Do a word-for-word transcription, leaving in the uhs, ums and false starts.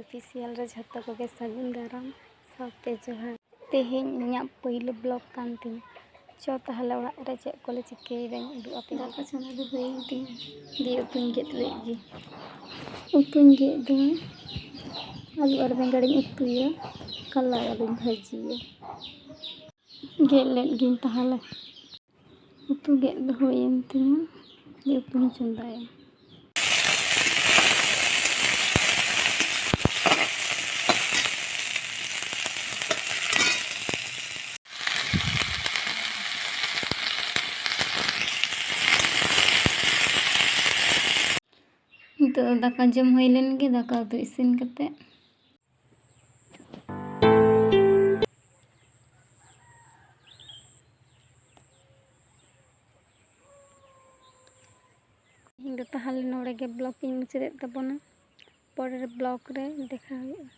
Official ᱨᱮ ᱡᱷᱚᱛᱚ ᱠᱚᱜᱮ ᱥᱟᱹᱜᱩᱱ ᱫᱟᱨᱟᱢ ᱥᱟᱶᱛᱮ ᱡᱚᱦᱟᱨ᱾ ᱛᱮᱦᱮᱧ ᱤᱧᱟᱹᱜ ᱯᱳᱭᱞᱳ ᱵᱞᱚᱜ ᱠᱟᱱ ᱛᱤᱧᱟᱹ᱾ ᱪᱚ ᱛᱟᱦᱚᱞᱮ ᱚᱲᱟᱜ ᱨᱮ ᱪᱮᱫ ᱠᱚᱞᱮ ᱪᱤᱠᱟᱹᱭᱮᱫᱟᱧ ᱩᱫᱩᱜ ᱟᱯᱮ ᱜᱮ᱾ ᱫᱟᱠᱟ ᱪᱚᱸᱫᱟ ᱫᱚ ᱦᱩᱭᱮᱱ ᱛᱤᱧᱟᱹ, ᱫᱤᱭᱮ ᱩᱛᱩᱧ ᱜᱮᱫ ᱞᱮᱫ ᱜᱮ᱾ ᱩᱛᱩᱧ ᱜᱮᱫ ᱫᱟ, ᱟᱹᱞᱩ ᱟᱨ ᱵᱮᱸᱜᱟᱲᱤᱧ ᱩᱛᱩᱭᱟ, ᱠᱟᱞᱞᱟ ᱟᱹᱞᱩᱧ ᱵᱷᱟᱹᱡᱤᱭᱟ᱾ ᱜᱮᱫ ᱞᱮᱫ ᱜᱤᱧ ᱛᱟᱦᱚᱞᱮ᱾ ᱩᱛᱩ ᱜᱮᱫ ᱫᱚ ᱦᱩᱭᱮᱱ ᱛᱤᱧᱟᱹ, ᱫᱤᱭᱮ ᱩᱛᱩᱧ ᱪᱚᱸᱫᱟᱭᱟ᱾ ᱱᱤᱛᱚᱜ ᱫᱚ ᱫᱟᱠᱟ ᱡᱚᱢ ᱦᱩᱭ ᱞᱮᱱ ᱜᱮ, ᱫᱟᱠᱟ ᱩᱛᱩ ᱤᱥᱤᱱ ᱠᱟᱛᱮ᱾ ᱤᱧ ᱫᱚ ᱛᱟᱦᱚᱞᱮ ᱱᱚᱰᱮ ᱜᱮ ᱵᱞᱚᱜ ᱤᱧ ᱢᱩᱪᱟᱹᱫᱮᱫ ᱛᱟᱵᱚᱱᱟ᱾ ᱯᱚᱨᱮᱨ ᱵᱞᱚᱜ ᱨᱮ ᱫᱮᱠᱷᱟ ᱦᱩᱭᱩᱜᱼᱟ᱾